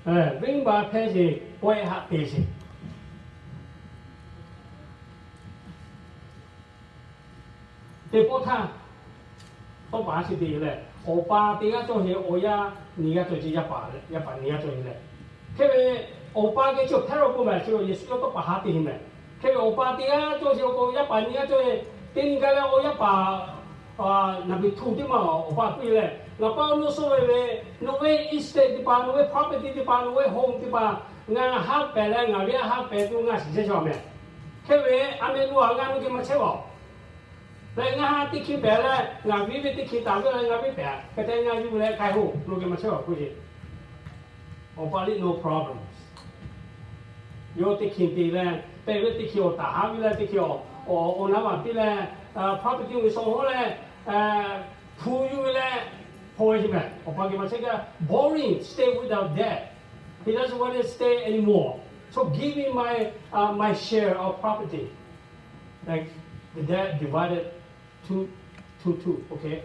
Venˇbaˆ hpehˇ sheˍ, pawehˇ haˆ te sheˍ. Teˇ pawˆ htaˇ, tawˇ paˍ haˉ chi te leh, awˬ pa teˇ g'aˇ cawˇ sheˍ, awˬ yaˇ nyiˇ g'aˇ cawˇ sheˍ, yaˇ paˍ yaˇ paˍ nyiˇ g'aˇ cawˇ sheˍ leh, hk'e ve awˬ pa geh chi awˬ parable meh, chi Yeˍsuˆ yawˇ tawˇ paˍ haˉ te sheˍ meh. Hk'e ve awˬ pa teˇ g'aˇ cawˇ sheˍ, awˬ k'o yaˇ paˍ nyiˇ g'aˇ cawˇ ve, teˇ nyi gaˇ leh awˬ yaˇ paˍ number two teˇ maˬ awˬ pa k'oˆ leh, Ngaˬ pa awˬ nu suh ve ve, nawˬ ve estate teˇ hpaˍ, nawˬ ve property teˇ hpaˍ, nawˬ ve home teˇ hpaˍ, ngaˬ haˉ pehˍ leh ngaˬ ve haˉ pehˍ tuˬ ngaˬ shiˍ chehˇ shaw meh. Hk'e ve a meh lo a ngaˬ lo geh maˇ chehˇ vaˬ. Leh ngaˬ haˉ teˇ hkiˇ pehˍ leh ngaˬ viˉ ve teˇ hkiˇ taˍ ve leh ngaˬ viˉ pehˍ hk'e te ngaˬ yuˬ leh k'ai hoˬ lo geh maˇ chehˇ vaˬ k'oˆ ve. Awˬ pa liˇ no problems. Yawˇ teˇ hkiˇ te leh, pehˇ ve teˇ hkiˇ awˬ taˍ haˉ ve leh teˇ hkiˇ awˬ, awˬ naˉ vaˬ piˇ leh, property ve shaw hawˉ leh, hpu yuˬ ve leh, hpaw ve sheˍ meh. Awˬ pa geh maˇ chehˇ gaˇ, boring, stay with our dad. He doesn't want to stay anymore. So give me my, uh, my share of property. Like the dad divided two, two, two, okay?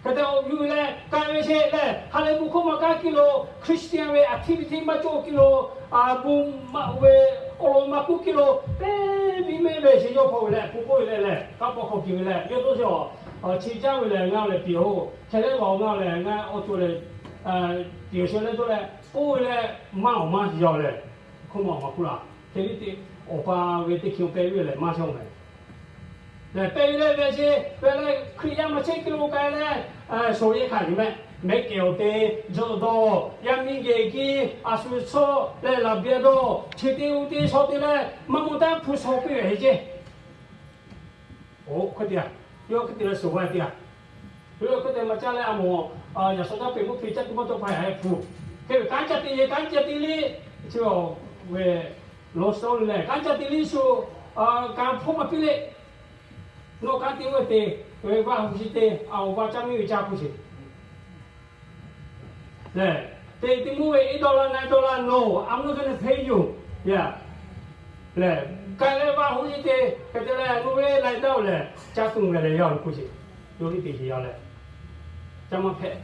Hk'e te awˬ yuˬ leh k'ai ve sheˍ leh, ha lehˬ bon hkawˇ maˇ kaˇ kiˇ lo, Christian ve activity maˇ cawˬ kiˇ lo, a bon maˇ ve awˬ lawn maˇ k'oˆ kiˇ lo, pehˇ viˉ mehˆ ve sheˍ yawˇ hpaw ve leh, hpu k'oˆ ve leh leh, kanˉ paw hk'aw kiˬ ve leh, yawˇ toˇ sheˍ awˬ chi caˇ ve leh ngaˬ leh piˍ-oˬ, hk'e leh awˬ ngaˬ leh ngaˬ awˬ to leh, piˍ-oˬ sheˍ leh dawˇ leh k'oˆ ve leh, maˇ awˬ maˇ yaw leh, hkawˇ maˇ awˬ maˇ k'oˆ laˇ. Hk'e te awˬ pa ve teˇ hkiˇ pehˇ ve leh maˇ shawˉ meh. Lehˬ pehˇ ve leh ve sheˍ ve leh Hkriꞈ yaˇ maˇ chehˇ kiˇ lo k'ai leh, shawˍ yehˇ hkanˍ yuˬ meh. Mehˉ kehˬ awˬ te, jawˇ dawˇ, yaˇ miˇ geh kiˇ, a shu shawˉ leh laꞈ beh dawˇ, chi te u te shaw te leh maˇ maw taˇ hpu shaw piˇ ve heˆ ceˇ. Oˇ hk'e te a, yawˇ hk'e te leh shuˍ g'a te a. Yawˇ hk'e te maˇ caˇ leh a mawˬ, yaꞈ shaw caˇ peꞈ mvuhˇ hpe caˇ tuˬ maˇ tawˆ hpaˇ yaꞈ hpu. Hk'e ve kanˉ ca te yehˬ kanˉ ca te le, chi ve law shaw leh kanˉ ca te le shu, kanˉ hpawˇ maˇ piˇ le. Nawˬ kanˉ te ve te, vaˇ hu chi te, a awˬ vaˇ caˇ miˇ ve caˇ hpu sheˍ. Lehˬ, te te mvuhˇ ve eight dollar, nine dollar, no, I'm not gonna pay you. Yaˇ lehˬ, k'ai leh vaˇ hu chi te, hk'e te leh nawˬ ve lai daˇ-oˬ lehˬ, caˇ tuˬ meh leh yaˇ-oˬ hpu sheˍ. Yawˇ liˇ te sheˍ yaˇ leh, caˇ maˇ hpehꞈ.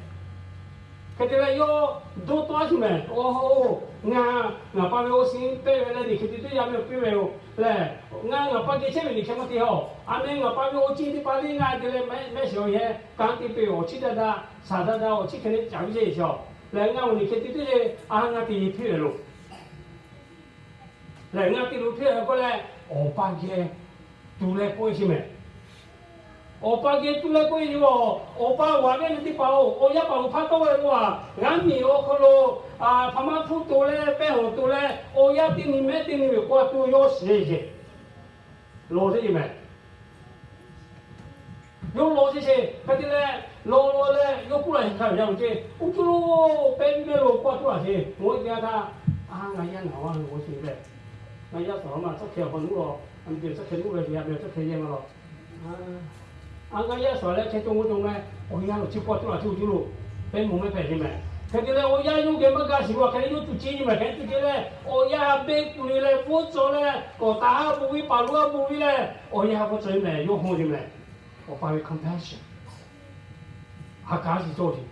Hk'e te leh yawˇ dawˇ tawˆ a sheˍ meh. Oˇ, ngaˬ, ngaˬ pa ve awˬ shiˍ pehˇ ve leh liꞈ hk'e te teˇ yaˇ meh piˇ ve-oˬ lehˬ, ngaˬ ngaˬ pa geh chehˇ ve liꞈ hk'e maˇ te haw. A meh ngaˬ pa ve awˬ ceuˬ teˇ hpaˍ liˇ ngaˬ te leh mehˆ shiˍ awˬ yehˬ kanˉ te piˇ ve awˬ chiˇ daˇ daˇ, shaˍ daˇ daˇ awˬ chiˇ hk'e le caˍ ve sheˍ. Lehˬ ngaˬ awˬ liꞈ hk'e te teˇ yaˇ a ngaˬ te hpiˇ ve lo. Lehˬ ngaˬ te lo hpiˇ ve k'oˆ leh, awˬ pa geh tu leh k'oˆ ve sheˍ meh. Awˬ pa geh tu leh k'oˆ ve yoˬ. Awˬ pa g'a ve teˇ hpaˍ-oˬ, awˬ yaˇ paˍ lo hpaˇ tawˆ ve lo a, g'aˇ miˬ awˬ hk'aw lo hpaˍ maˇ hpuˇ to leh pehˇ hawˬ to leh awˬ yaˇ teˇ nyi mehˉ teˇ nyi ve k'oˆ a tuˬ yawˇ shiˍ sheˍ. Law teˇ yehˬ meh. Yawˇ law sheˍ sheˍ hk'e te leh, law law leh yawˇ k'oˆ laˇ sheˍ hk'a yaˇ lo ceˇ, oˇ cuˇ lo pehˇ viˉ mehˆ lo k'oˆ a tuˬ a sheˍ. Ngaˬ hui te a htaˇ, a ngaˬ yaˇ naˬ a lo sheˍ leh, ngaˬ yaˇ suhˍ ma tcuhˉ hkeh awˬ hk'aw nuˇ law, a miˬ te tcuhˉ hkeh nuˇ ve yaˇ meh tcuhˉ hkeh yehˇ ma law. A ngaˬ yaˇ suhˍ leh chehˇ cawˇ mawˇ cawˇ meh, awˬ yaˇ lo chi k'oˆ a tuˬ a ceˇ oˇ cuˇ lo, pehˇ mvuhˇ mehˉ hpehꞈ sheˍ meh. Hk'e te leh awˬ yaˇ yawˇ geh maˇ ga shiˍ lo a hk'e leh yawˇ tuˬ ceˇ nyi meh hk'e tuˬ ceˇ leh, awˬ yaˇ a beˇ kuˬ le leh vawˇ cawˬ leh, k'awꞈ taˍ a bon ve paˍ lo a bon ve leh, awˬ yaˇ vawˇ cawˬ ve meh yawˇ hawˇ ve meh. Awˬ pa ve compassion, ha k'aˉ shiˍ cawˇ sheˍ.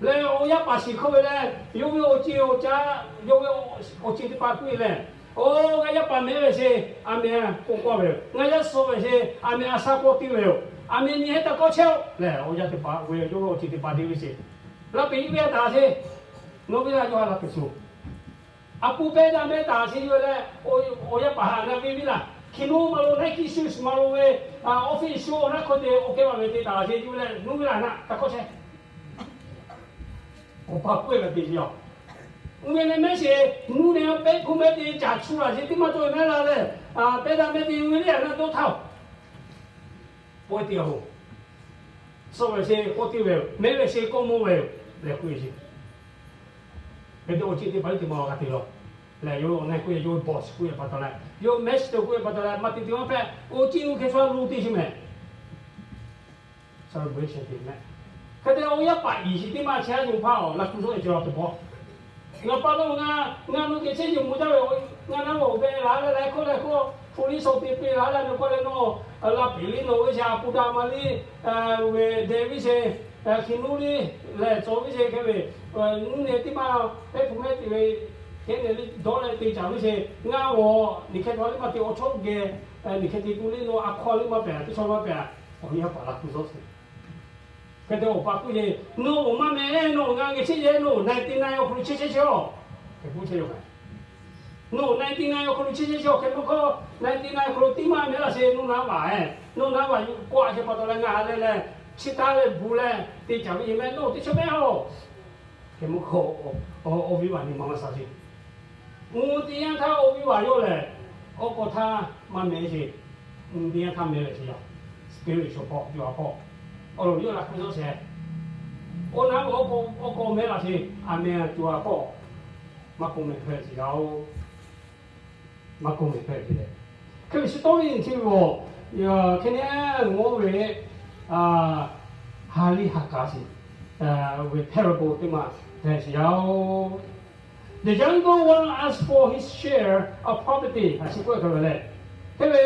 Leh awˬ yaˇ paˍ shiˍ hkawˇ ve leh, yawˇ ve awˬ ceˬ awˬ caˇ, yawˇ ve awˬ ceˬ teˇ hpaˍ piˇ leh, oˇ ngaˬ yaˇ paˍ mehˉ ve sheˍ, a meh k'oˆ k'oˆ ve yoˬ. Ngaˬ yaˇ suhˍ ve sheˍ, a meh a shaˉ k'awꞈ te ve yoˬ. A meh nyi heˆ taˇ k'awꞈ chehˇ-oˆ lehˬ, awˬ yaˇ teˇ hpaˍ ve yawˇ ve awˬ ceˬ teˇ hpaˍ te ve sheˍ. Laˇ peꞈ iˉ ve a taˍ sheˍ. Nawˬ ve a yawˇ a laˇ peꞈ shuˍ. A pu pehˇ daꞈ mehˉ taˍ sheˍ yoˬ leh, awˬ yaˇ paˍ haꞈ na ve viˉ laˬ. Hkiˬ nuˇ ma lo, Nike shoes ma lo ve, office shoe awˬ naˉ hkawˇ te awˬ kehˬ ma ve te taˍ sheˍ yoˬ leh, nuˇ ve laˬ naˆ taˇ hkawˇ chehˇ. Awˬ pa k'oˆ ve teˇ yanˇ, uˇ ve leh mehˉ sheˍ, nuˇ leh pehˇ hpu mehˉ te caˬ chu laˬ sheˍ teˇ maˇ cawˬ ve mehˉ la leh, pehˇ daꞈ mehˉ te uˇ ve leh a naˆ dawˇ htaˇ-oˬ, pawehˇ te-oˬ. Suh ve sheˍ k'awꞈ te ve yoˬ, mehˉ ve sheˍ k'awꞈ mawˇ ve yoˬ leh k'oˆ ve sheˍ. Hk'e te awˬ ceˬ teˇ hpaˍ liˇ teˇ ma g'a te law. Lehˬ yawˇ awˬ na k'oˆ ve, yawˇ ve boss k'oˆ ve pa taw leh, yawˇ mehˉ sheˍ te k'oˆ ve pa taw leh, maˇ te te maˇ hpehꞈ, awˬ ceˬ uˇ hk'e shu a lo te sheˍ meh. Celebration te meh. Hk'e te awˬ yaˇ paˍ iˍ shiˍ teˇ maˇ chehˇ a yoˬ hpaˇ-oˬ, laꞈ kuˬ sawˉ e cawˬ la teˇ pawˆ. Ngaˬ pa lo ngaˬ, ngaˬ lo geh chehˇ yeˬ mawˬ jaˇ ve, ngaˬ naˉ ve awˬ beh laˬ leh laiˉ hkawˇ laiˉ hkawˇ hpu liˇ shaw te piˇ laˬ leh, nawˬ k'oˆ leh nawˬ, laˇ peꞈ liˇ nawˬ ve sheˍ, a pu daꞈ ma liˇ ve deh viˉ sheˍ, Hkiˬ nuˇ liˇ lehˬ cawˬ ve ce hk'e ve, nuˇ nehˬ teˇ maˇ pehˉ hpu mehˉ te ve, hkehˉ nehˬ liˇ dawˇ leh te caˍ ve ce, ngaˇ g'awˬ niˬ hk'e cawˬ liˇ maˇ te awˬ chawˇ geh, niˬ hk'e te tu liˇ nawˬ a hkawˇ liˇ maˇ pehˬ, teˇ chaw maˇ pehˬ, awˬ nyi a paˍ la hpu zawˇ sheˍ. Hk'e te awˬ pa k'oˆ ve, Nawˬ oˍ maˇ meh, nawˬ ngaˬ geh chehˇ yehˬ, nawˬ ninety nine awˬ hk'aw lo chehˇ chehˇ chehˇ-oˬ. Hk'e k'oˆ chehˇ yoˬ meh. Nawˬ ninety nine awˬ hk'aw lo chehˇ chehˇ chehˇ-oˬ. Hk'e maˇ hk'awˇ ninety nine awˬ hk'aw lo teˇ maˇ meh laˇ sheˍ, nawˬ naˉ vaˬ-e. Nawˬ naˉ vaˬ yuˬ k'oˆ a chehˇ pa taw leh ngaˬ leh leh, chi taˇ leh bvuhˬ leh te caˍ ve yoˬ meh, nawˬ teˇ chaw mehˉ-oˬ. Hk'e maˇ hk'awˇ, awˬ viˉ vaˬ nyi ma maˇ sha sheˍ. Mvuhˇ teˇ yanˇ htaˇ awˬ viˉ vaˬ yawˇ lehˬ, awˬ k'awꞈ htaˇ maˇ meh sheˍ. Mvuhˇ teˇ yanˇ htaˇ meh leh sheˍ yaˇ, spiritual hpawˇ, co ha hpawˇ, awˬ lawn yawˇ la hk'u zawˇ sheˍ. Awˬ naˉ awˬ k'awꞈ meh laˇ sheˍ, a meh co ha hpawˇ, maˇ k'oˆ meh hpehꞈ sheˍ yaˇ-oˬ. Maˇ k'oˆ meh hpehꞈ sheˍ leh, hk'e ve story chi ve, hk'e nehˉ ngawˇ ve, ha liˇ ha kaˍ sheˍ ve parable teˇ maˬ hpehꞈ sheˍ yaˇ-oˬ. The younger one asked for his share of property, a chi k'oˆ ve hk'e leh, hk'e ve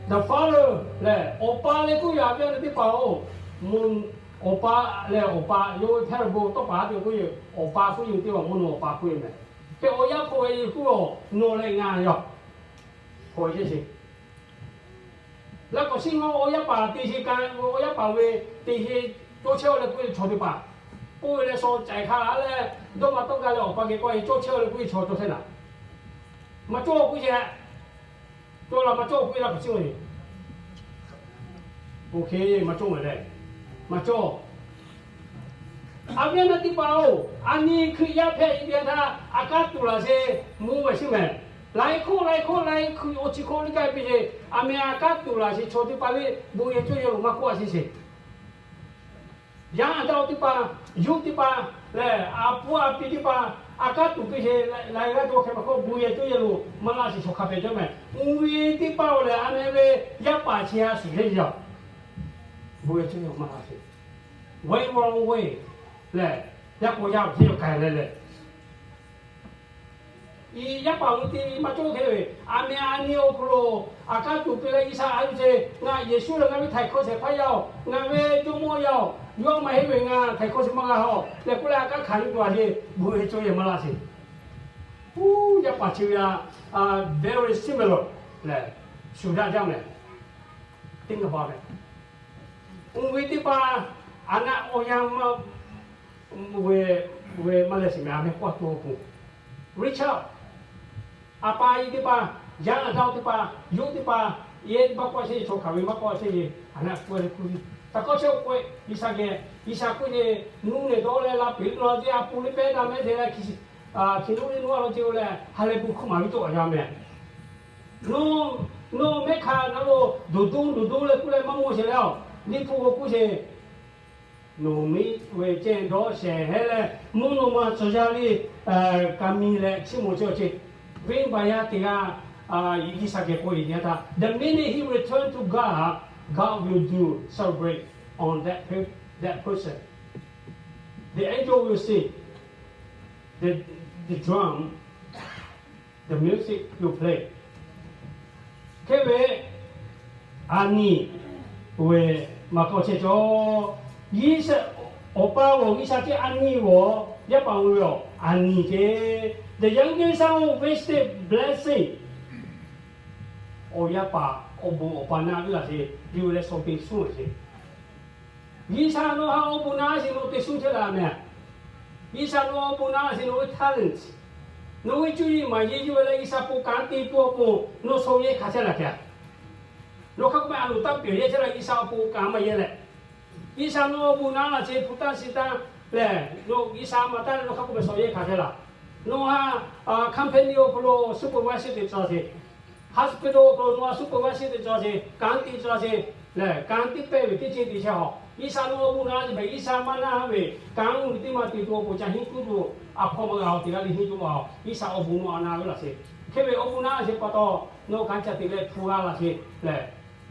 the father lehˬ, awˬ pa leh k'oˆ yaꞈ ve teˇ hpaˍ-oˬ, mvuhˇ, awˬ pa leh awˬ pa yawˇ ve parable tawˇ paˍ te k'oˆ ve, awˬ pa k'oˆ ve teˇ hpaˍ mvuhˇ naw awˬ pa k'oˆ ve meh. Hk'e awˬ yaˇ hpaw ve k'oˆ-oˬ, nawˬ leh ngaˬ yaˇ hpaw ve sheˍ. Laˇ k'awꞈ shiˉ ngaw, awˬ yaˇ paˍ te sheˍ kaꞈ, awˬ yaˇ paˍ ve te sheˍ cawˇ chehˇ-oˬ leh k'oˆ ve chaw teˇ hpaˍ, k'oˆ ve leh shaw caiˍ hk'a leh, dawˇ ma tawˇ gaˇ leh awˬ pa geh k'awꞈ-e cawˇ chehˇ-oˬ leh k'oˆ ve chaw cawˇ chehˇ naˍ. Maˇ cawˇ k'oˆ sheˍ. Cawˇ la maˇ cawˇ k'oˆ ve laˇ k'awꞈ shiˉ ngaw ve. Oˇ hk'e maˇ cawˇ ve leh, maˇ cawˇ. A viˉ a nyi teˇ hpaˍ-oˬ, a nyi Hkriꞈ yaˇ hpehꞈ ve teˇ yanˇ htaˇ a kanˉ tuˬ laˬ sheˍ, mvuhˇ ve shiˉ meh. Laiˉ hkawˇ laiˉ hkawˇ laiˉ hkui awˬ chi hkawˇ liˇ kaˇ piˇ sheˍ, a meh a kanˉ tuˬ laˬ sheˍ chaw teˇ hpaˍ lehˬ bon yehˬ cawˇ yehˬ lo maˇ k'oˆ a sheˍ sheˍ. Yaˇ a daˇ teˇ hpaˍ, yawˇ teˇ hpaˍ lehˬ, a puˇ a pi teˇ hpaˍ, a kanˉ tuˬ piˇ sheˍ, laiˉ g'aˇ cawˇ hk'e maˇ k'oˆ, bon yehˬ cawˇ yehˬ lo maˇ laˇ sheˍ, chaw hk'a pehˍ cawˇ meh. Mvuhˇ ve teˇ hpaˍ-oˬ lehˬ, a meh ve yaˇ paˍ chi a shuˍ yeˇ yaˇ, bon yehˬ cawˇ yehˬ lo maˇ laˇ sheˍ. Went wrong way lehˬ, yaˇ k'o yaˇ awˬ hk'e yaw k'ai leh leh, yaˇ paˍ mvuhˇ te maˇ cawˇ hk'e ve, a meh a nyi awˬ hk'aw lo a kanˉ tuˬ piˇ leh G'uiˬsha a ve ce, ngaˬ Yeˍsuˆ lehˬ ngaˬ ve htaiˍ hkawˇ shehˍ hpaˇ yaˇ-oˬ, ngaˬ ve jawˇmawˇ yaˇ-oˬ, yawˇ maˇ heˆ ve ngaˬ htaiˍ hkawˇ shehˍ maˇ g'a-oˬ leh k'oˆ leh a kanˉ hkanˍ yuˬ tuˬ a sheˍ, bon yehˬ cawˇ yehˬ maˇ laˇ sheˍ. Oˇ, yaˇ paˍ chi ve a very similar lehˬ, shuˍ daꞈ jaˇ meh. Teˇ ngaˬ ba meh. Mvuhˇ ve teˇ hpaˍ, a naˆ awˬ yanˇ maˇ, ve, ve maˇ leh shiˍ meh, a meh k'oˆ a to k'o, Richard, a pa i teˇ hpaˍ, yaˇ a daˇ teˇ hpaˍ, yawˇ teˇ hpaˍ, yehˬ teˇ hpaˍ k'oˆ a sheˍ, chaw hkanˍ ve maˇ k'oˆ a sheˍ, a naˆ k'oˆ leh k'oˆ ve, taˇ k'awꞈ chehˇ k'oˆ, G'uiˬsha geh, G'uiˬsha k'oˆ ve, nuˇ nehˬ dawˇ leh la peˍ lo la ce, a pu leh pehˇ daꞈ mehˉ te leh hkiˬ, hkiˬ nuˇ leh nuˇ a law ce-o leh ha lehˬ bon hkawˇ maˍ ve cawˬ a yaˇ meh. Nawˬ, nawˬ mehˉ hk'a na lo doˬ doˇ doˬ doˇ leh k'oˆ leh maˇ mawˬ sheˍ leh-oˬ, liˇ hpu k'o k'oˆ sheˍ. Nawˬ miˇ ve ceh dawˇ shehˍ hehˉ leh, mvuhˇ naw ma tcuh yaˇ liˇ ka mi leh chiˇ mvuh chehˇ-oˬ ce. Venˇbaˆ yaˇ teˇ g'aˇ, G'uiˬsha geh k'oˆ ve teˇ yanˇ htaˇ, the minute he return to God, God will do celebrate on that pe-, that person. The angel will sing. The, the drum, the music will play. Hk'e ve, a nyi ve maˇ k'awꞈ chehˇ cawˇ. G'uiˬsha, awˬ pa g'awˬ G'uiˬsha ce, a nyi g'awˬ yaˇ paˍ ve awˬ a nyi ce. The youngest son wasted blessing. Awˬ yaˇ paˍ awˬ bon awˬ pa naˆ ve laˬ ce, yawˇ leh shaw te suhˉ ve ce. G'uiˬsha nawˬ htaꞈ awˬ bon naˆ sheˍ nawˬ te suhˉ chehˇ la meh. G'uiˬsha nawˬ awˬ bon naˆ sheˍ nawˬ ve talent, nawˬ ve cuˇ yiˍ maˍ yiˍ yuˬ leh G'uiˬsha bon kanˉ te tuˬ awˬ pon nawˬ shaw yehˇ hkanˍ chehˇ la hk'e. Nawˬ hk'a k'oˆ meh a loˍ taˇ pehˬ yehˇ chehˇ la, G'uiˬsha awˬ pon kanˉ maˇ yehˇ leh. G'uiˬsha nawˬ awˬ bon naˆ laˬ ce hpu taˇ shi taˇ lehˬ, nawˬ G'uiˬsha maˍ taˉ leh nawˬ hk'a k'oˆ meh shaw yehˇ hkanˍ chehˇ la. Nawˬ htaꞈ company awˬ hk'aw lo supervisor te tcuh sheˍ. Hospital awˬ hk'aw lo nawˬ htaꞈ supervisor te tcuh sheˍ, kanˉ te tcuh sheˍ lehˬ, kanˉ te pehˇ ve teˇ ceuˬ te chehˇ-oˬ. G'uiˬsha nawˬ awˬ bon naˆ sheˍ meh, G'uiˬsha maˇ naˆ ve kanˉ uˉ ve teˇ maˇ te tuˬ awˬ pon ca henˇ tuˬ tuˬ a hk'aw maˇ g'a-oˬ, teˇ g'aˇ le henˇ tuˬ maˇ-oˬ. G'uiˬsha awˬ bon nawˬ htaꞈ naˆ ve laˬ sheˍ. Hk'e ve awˬ bon naˆ sheˍ pa taw, nawˬ kanˉ ca te leh hpu g'a laˬ sheˍ lehˬ,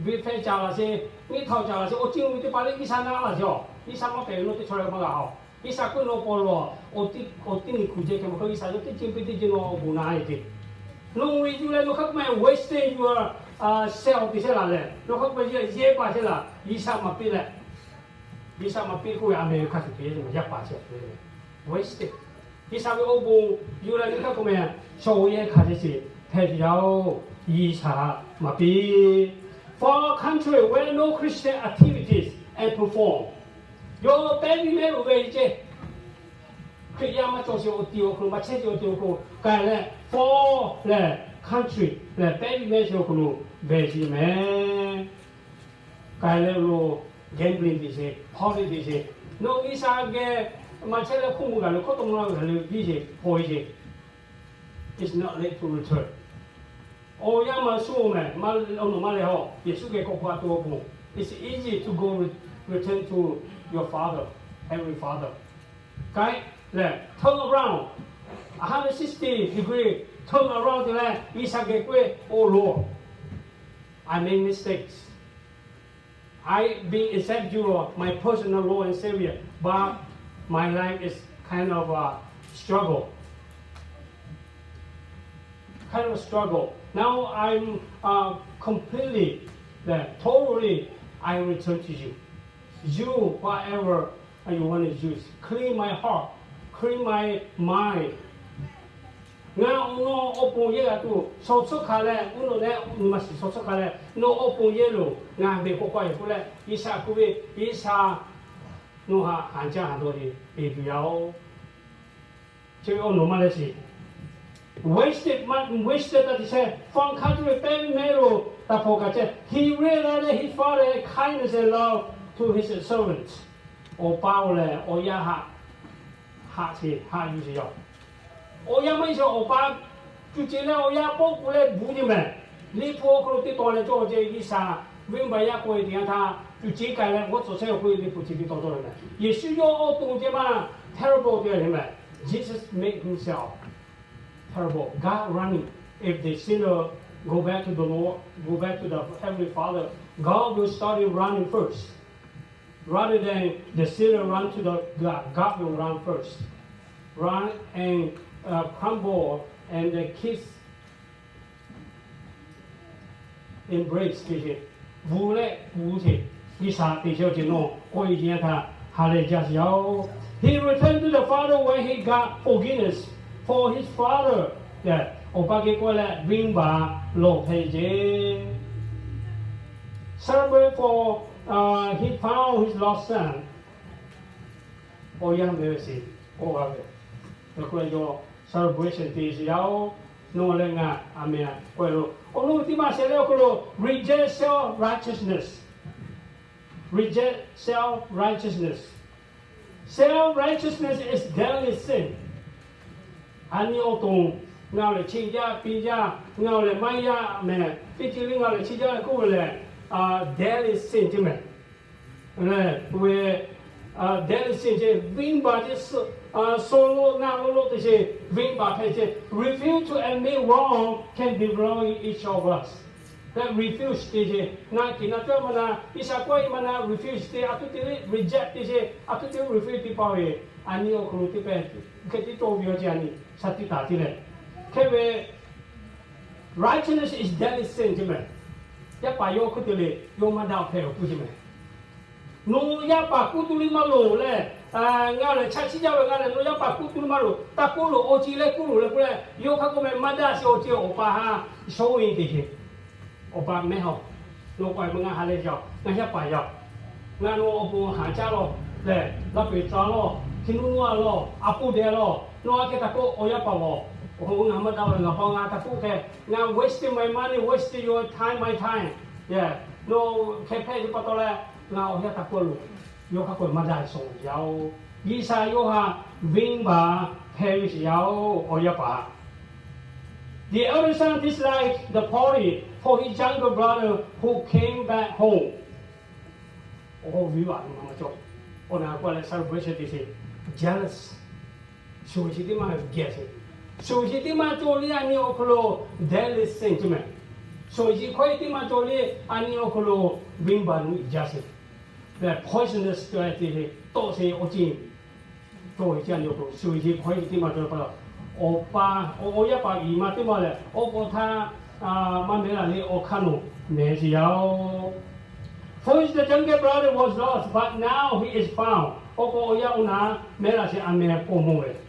venˇ hpehˇ ca laˬ sheˍ, venˇ htaꞈ ca laˬ sheˍ, awˬ ceuˬ uˉ ve teˇ hpaˍ lehˬ G'uiˬsha naˆ laˬ sheˍ-oˬ. G'uiˬsha maˇ pehˬ ve nawˬ teˇ chaw leh maˇ g'a-oˬ. G'uiˬsha k'oˆ nawˬ paw lo, awˬ tiˉ, awˬ tiˉ nyi hkuˬ jehˇ hk'e maˇ k'oˆ, G'uiˬsha yawˇ teˇ ceuˬ piˇ teˇ ceuˬ nawˬ awˬ bon naˆ-e ce. Nawˬ ve yuˬ leh nawˬ hk'a k'oˆ meh wasting your self te chehˇ la lehˬ, nawˬ hk'a k'oˆ meh yehˇ paˍ chehˇ la, G'uiˬsha maˍ piˇ leh. G'uiˬsha maˍ piˇ k'oˆ ve a meh ve hk'a shuˍ te ve yaˇ paˍ chi awˬ hk'e ve, wasted. G'uiˬsha ve awˬ bon yuˬ la ve hk'a k'oˆ meh, shawˍ-oꞈ yehˇ hk'a te sheˍ hpehꞈ ve yaˇ-oˬ, G'uiˬsha maˍ piˇ. For a country where no Christian activities and perform, yawˇ pehˉ piˇ mehˉ lo ve ceˇ. Hkriꞈ yaˇ maˇ cawˬ sheˍ awˬ tiˍ awˬ hk'aw lo, maˇ chehˇ sheˍ awˬ tiˍ awˬ hk'aw lo k'ai leh, foreign leh country leh pehˉ piˇ mehˉ sheˍ awˬ hk'aw lo ve sheˍ meh. K'ai leh lo gambling te sheˍ, party te sheˍ. Nawˬ G'uiˬsha geh maˇ chehˇ leh hk'oˆ mvuh gaˬ le, hk'oˆ tawˆ mvuh gaˬ le, viˇ sheˍ, hpaw sheˍ. It's not late to return. Awˬ yanˇ maˇ suh-oˬ meh, maˇ awˬ nawˬ maˇ leh haw. Yeˍsuˆ geh k'awꞈ hpaw tuˬ awˬ pon, it's easy to go re-, return to your Father, Heavenly Father. K'ai leh turn around, a hundred sixty degree turn around te leh G'uiˬsha geh k'oˆ ve, Oh Lord, I make mistakes. I being accept you as my personal Lord and Savior, but my life is kind of a struggle. Kind of struggle. Now I'm uh, completely, uh, totally, I return to you. You, whatever you want to use, clean my heart, clean my mind. Ngaˬ awˬ nawˬ awˬ pon yehˇ g'a tuˬ shaw tcuhˉ hk'a leh, mvuhˇ naw leh nyi ma shiˍ shaw tcuhˉ hk'a leh, nawˬ awˬ pon yehˇ loˬ, ngaˬ beˬ k'awꞈ k'awꞈ yehˬ k'oˆ leh, G'uiˬsha k'oˆ ve, G'uiˬsha nawˬ haꞈ haˍ jaˇ haˍ dawˇ le, beˬ tuˬ yaˇ-oˬ. Chi ve awˬ nawˬ maˇ leh sheˍ. Wasted, wasted taˇ te sheˍ. Foreign country pehˉ mehˉ lo taˇ hpaw kaꞈ ceh. He realized his father's kindness and love to his servants. Awˬ pa-oˬ lehˬ awˬ yaˇ haꞈ, haꞈ sheˍ, haꞈ yuˬ sheˍ yaˇ-oˬ. Awˬ yaˇ maˇ heˆ sheˍ, awˬ pa cuˬ ceˬ leh awˬ yaˇ pawˆ k'o leh buˬ nyi mehˍ. Liꞈ hpu awˬ hk'aw lo teˇ tawn leh cawˇ ceh G'uiˬsha venˇbaˆ yaˇ k'oˆ ve teˇ yanˇ htaˇ, cuˬ ceˬ k'ai leh g'awˇ tcuhˍ chehˇ k'oˆ ve Liꞈ hpu chi teˇ tawn cawˇ ve mehˍ. Yeˍsuˆ yawˇ awˬ to ceh maˇ terrible te ve mehˍ. Jesus made himself terrible. God running. If the sinner go back to the Lord, go back to the Heavenly Father, God will start running first. Rather than the sinner run to the God, God will run first. Run and uh, crumble and the kiss embrace te sheˍ, bvuhˬ leh bvuhˬ sheˍ, G'uiˬsha te sheˍ awˬ ceuˬ nawˬ k'oˆ ve teˇ yanˇ htaˇ ha lehˬ jaˇ sheˍ yaˇ-oˬ. He returned to the father when he got forgiveness for his father. Awˬ pa geh k'oˆ leh venˇbaˆ lawˬ hpehꞈ ve ceˇ. Celebrate for uh, he found his lost son. Awˬ yanˇ meh ve sheˍ k'oˆ g'a ve, k'oˆ leh yawˇ celebration te sheˍ yaˇ-oˬ. Nawˬ leh ngaˬ a meh k'oˆ lo, awˬ lawn teˇ maˇ shehˍ leh awˬ hk'aw lo reject self righteousness. Reject self righteousness. Self righteousness is deadly sin. A nyi awˬ to, ngaˬ lehˬ chi jaˇ piˇ jaˇ, ngaˬ lehˬ maˇ yaˇ mehˍ, teˇ ceuˬ le ngaˬ lehˬ chi jaˇ k'oˆ ve lehˬ, deadly sin ceˇ mehˍ. Lehˬ, deadly sin ceˇ, venˇbaˆ ceˇ, suh lo naˆ lo lo te sheˍ, venˇbaˆ hpehꞈ ceˇ. Refuse to admit wrong can develop in each of us. Leh refuse te sheˍ, na kiˬ na cawˇ maˇ na, G'uiˬsha k'oˆ ve maˇ na refuse te, a tuˉ te le reject te sheˍ, a tuˉ te refuse te pa ve, a nyi awˬ hk'aw lo teˇ pehˍ hk'e tiˉ cawˇ ve awˬ ceh a nyi sha tiˉ taˍ te leh, hk'e ve righteousness is deadly sin ceˇ mehˍ. Yaˇ paˍ yawˇ hk'oˆ te le, yawˇ maˇ daꞈ hpehꞈ awˬ pui ceˇ mehˍ. Nawˬ yaˇ paˍ k'oˆ tuˬ le maˇ loˍ leh, ngaˬ lehˬ chaꞈ chiˇ jaˇ ve, ngaˬ lehˬ nawˬ yaˇ paˍ k'oˆ tuˬ le maˇ loˍ, taˇ k'oˆ loˬ, awˬ ceuˬ leh k'oˆ loˬ leh k'oˆ leh, yawˇ hk'a k'oˆ meh maˇ daꞈ sheˍ awˬ ceuˬ awˬ pa ha shawˉ ve te sheˍ. Awˬ pa mehˉ haw, nawˬ k'awꞈ meh ngaˬ ha lehˬ jaˇ, ngaˬ yaˇ paˍ yaˇ, ngaˬ nawˬ awˬ pon haˍ jaˇ lawˬ lehˬ, laˇ peˍ tcuh lawˬ, hti nuˇ nuˇ a lawˬ, a poˇ deh lawˬ, nawˬ a hk'e taˇ k'oˆ, awˬ yaˇ paˍ-oˬ, ngaˬ maˇ daꞈ ve, ngaˬ pa ngaˬ taˇ k'oˆ hk'e, ngaˬ wasting my money, wasting your time, my time. Nawˬ hk'e hpehꞈ ve pa taw leh, ngaˬ awˬ yaˇ taˇ k'oˆ loˬ. Yawˇ hk'a k'oˆ maˇ daꞈ sheˍ yaˇ-oˬ. G'uiˬsha yawˇ haꞈ venˇbaˆ hpehꞈ ve sheˍ yaˇ-oˬ, awˬ yaˇ paˍ. The elder son disliked the party for his younger brother who came back home. Awˬ viˉ vaꞈ maˇ cawˬ, awˬ na k'oˆ leh celebration te sheˍ, jealous. Shuˍ shuˍ teˇ maˇ geh sheˍ, shuˍ shuˍ teˇ maˇ cawˬ le a nyi awˬ hk'aw lo deadly sin ceˇ mehˍ. Shuˍ shuˍ hkawˇ teˇ maˇ cawˬ le a nyi awˬ hk'aw lo venˇbaˆ nuˇ jaˇ sheˍ. Leh poisonous cawˬ te sheˍ, tawˆ sheˍ awˬ ceuˬ cawˬ ve ceˇ a nyi awˬ hk'aw lo shuˍ shuˍ hkawˇ teˇ maˇ cawˬ pa taw, awˬ pa, awˬ yaˇ paˍ viˉ ma teˇ maˇ lehˬ, awˬ k'awꞈ htaˇ maˇ mehˉ laˬ le, awˬ hk'aˇ nawˬ mehˉ sheˍ yaˇ-oˬ. His younger brother was lost, but now he is found. Awˬ k'o awˬ yaˇ oˇ naˉ mehˉ laˇ sheˍ, a meh k'oˆ mawˬ ve.